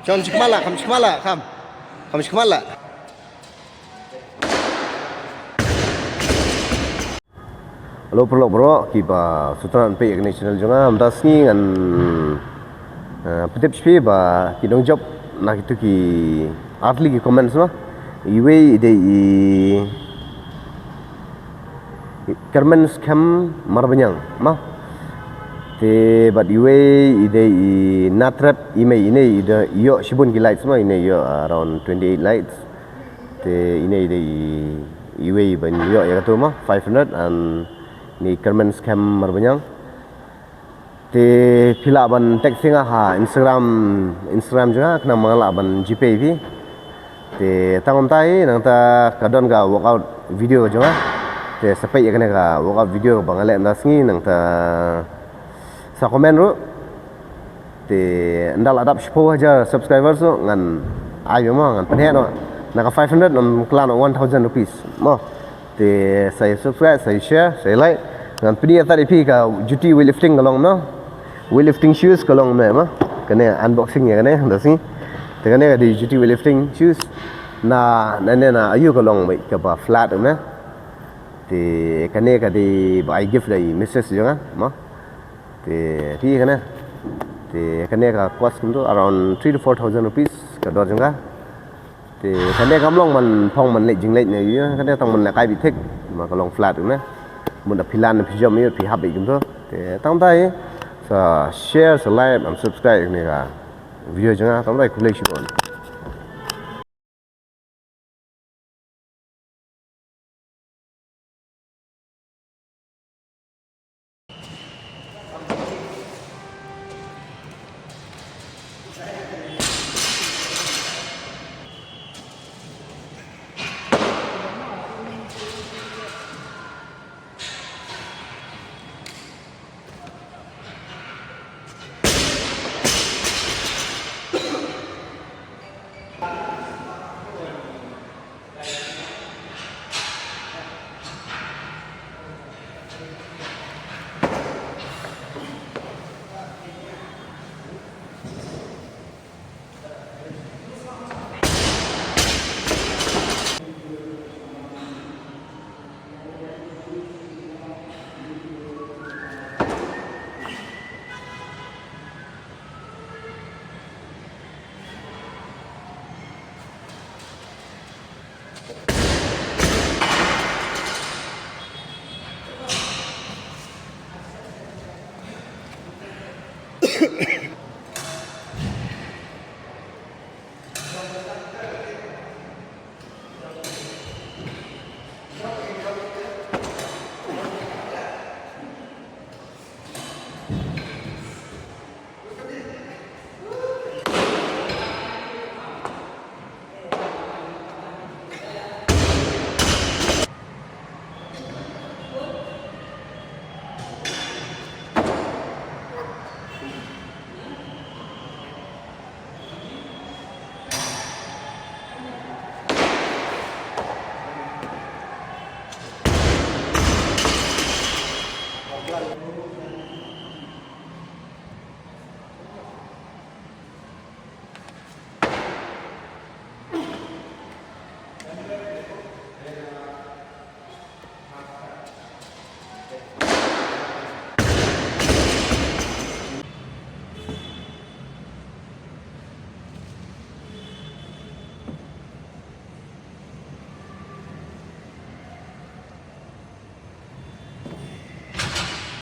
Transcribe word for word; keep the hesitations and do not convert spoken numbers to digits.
Chon shikmala, kham shikmala, kham. Kham shikmala. Hello, paralok baroh, kiba sngewtynnat ban peit ïa kane ka channel jong nga, mynta ka sngi ngan, eh, pyntip sha phi ba ki nongjop na kito ki artylli ki comments, no. Iwei i dei i Kyrmen Skhem Marbaniang, ma. Te bad iwei i dei i Natrep Imei, ine i dei i ïoh shibun ki likes, ma, ine i ïoh around twenty-eight likes. Te ine i dei i, iwei ban ïoh ïa kato, ma, five hundred, and ine i Kyrmen Skhem Marbaniang. Te phi lah ban text ïa nga ha Instagram, Instagram jong nga, khnang ba nga lah ban GPay ïa phi. Te tang kumta hi, nangta ka don ka workout video jong nga. Te sa peit ïa kane ka workout video ba nga leh mynta ka sngi, nangta sa comment ruh. Te ynda la dap shiphew hajar subscribers ruh ngan ai, mo, ngan pynheh noh. Na ka five hundred ngam kylla noh one thousand rupees, mo. Te sa ïa subscribe, sa ïa share, sa ïa like. Ngan pyni ïa tat ïa phi ka juti weightlifting ka long, no. Weightlifting shoes ka long, ne, ma. Kane unboxing ïa kane, da sngi. Te kane ka dei juti weightlifting shoes. Na, na, ne, na, ayu ka long, mei, kaba flat, ne. Te kane ka dei ba ai gift da i missus jong nga, ma. Te, te kane. Te kane ka cost kumto around three to four thousand rupees ka dor jong ka. Te kane kam long ban phong ban leit jingleit ne ïa, kane tang ban lehkai beit thik, ma ka long flat ne. Mut da phi lan phi jump ïa phi hap beit kumto. Te tang tai sa share, sa like and subscribe ne ka video jong nga, tang tai, khublei shibun.